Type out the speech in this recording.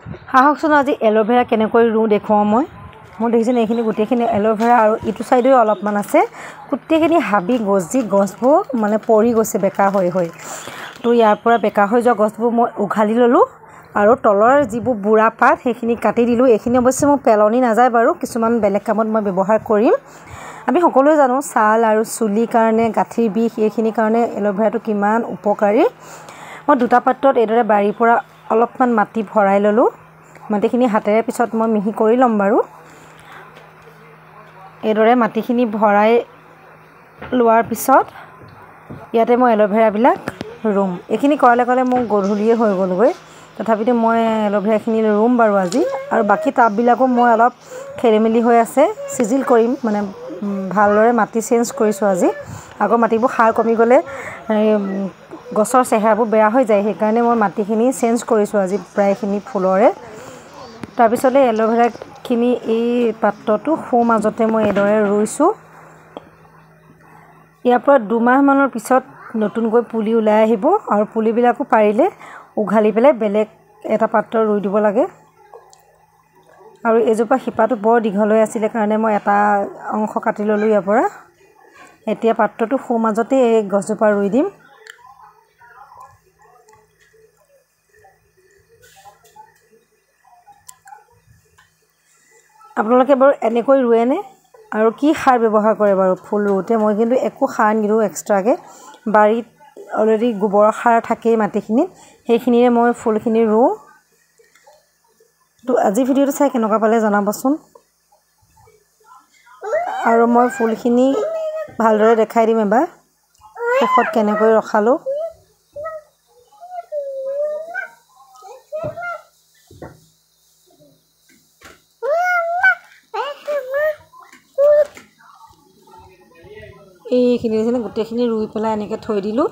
আহকচোন আজি এল'ভেৰা কেনেকৈ ৰুওঁ দেখুৱাওঁ। মই দেখিছোঁ এইখিনি গোটেইখিনি এল'ভেৰা আৰু ইটো চাইডেও অলপমান আছে। গোটেইখিনি হাবি গজি গছবোৰ মানে পৰি গৈছে বেকা হৈ হৈ। তো ইয়াৰ পৰা বেকা হৈ যোৱা গছবোৰ মই উঘালি ল'লোঁ আৰু তলৰ যিবোৰ বুঢ়া পাত সেইখিনি কাটি দিলোঁ। এইখিনি অৱশ্যে মোৰ পেলনি নাযায় বাৰু, কিছুমান বেলেগ কামত মই ব্যৱহাৰ কৰিম। আমি সকলোৱে জানো ছাল আৰু চুলিৰ কাৰণে, গাঁঠিৰ বিষ এইখিনিৰ কাৰণে এল'ভেৰাটো কিমান উপকাৰী। মই দুটা পাত্ৰত এইদৰে বাৰীৰ পৰা অলপমান মাটি ভৰাই ল'লোঁ। মাটিখিনি হাতেৰে পিছত মই মিহি কৰি ল'ম বাৰু। এইদৰে মাটিখিনি ভৰাই লোৱাৰ পিছত ইয়াতে মই এল'ভেৰাবিলাক ৰুম। এইখিনি কৰালে ক'লে মোৰ গধূলিয়ে হৈ গ'লগৈ, তথাপিতো মই এল'ভেৰাখিনি ৰুম বাৰু আজি। আৰু বাকী টাববিলাকো মই অলপ খেলি মেলি হৈ আছে, চিজিল কৰিম, মানে ভালদৰে মাটি চেঞ্জ কৰিছোঁ আজি। আগৰ মাটিবোৰ সাৰ কমি গ'লে গছৰ চেহেৰাবোৰ বেয়া হৈ যায়, সেইকাৰণে মই মাটিখিনি চেঞ্জ কৰিছোঁ আজি প্ৰায়খিনি ফুলৰে। তাৰপিছতে এল'ভেৰাখিনি এই পাত্ৰটো সোঁ মাজতে মই এইদৰে ৰুইছোঁ। ইয়াৰ পৰা দুমাহমানৰ পিছত নতুনকৈ পুলি ওলাই আহিব আৰু পুলিবিলাকো পাৰিলে উঘালি পেলাই বেলেগ এটা পাত্ৰ ৰুই দিব লাগে। আৰু এইজোপা শিপাটো বৰ দীঘল হৈ আছিলে কাৰণে মই এটা অংশ কাটি ল'লোঁ ইয়াৰ পৰা। এতিয়া পাত্ৰটো সোঁ মাজতে এই গছজোপা ৰুই দিম। আপোনালোকে বাৰু এনেকৈ ৰুৱেনে আৰু কি সাৰ ব্যৱহাৰ কৰে বাৰু ফুল ৰুওঁতে? মই কিন্তু একো সাৰ নিদিওঁ এক্সট্ৰাকৈ, বাৰীত অলৰেডি গোবৰৰ সাৰ থাকেই মাটিখিনিত, সেইখিনিৰে মই ফুলখিনি ৰুওঁ। তো আজি ভিডিঅ'টো চাই কেনেকুৱা পালে জনাবচোন। আৰু মই ফুলখিনি ভালদৰে দেখাই দিম এবাৰ শেষত কেনেকৈ ৰখালোঁ। এইখিনি দেখিছেনে, গোটেইখিনি ৰুই পেলাই এনেকৈ থৈ দিলোঁ।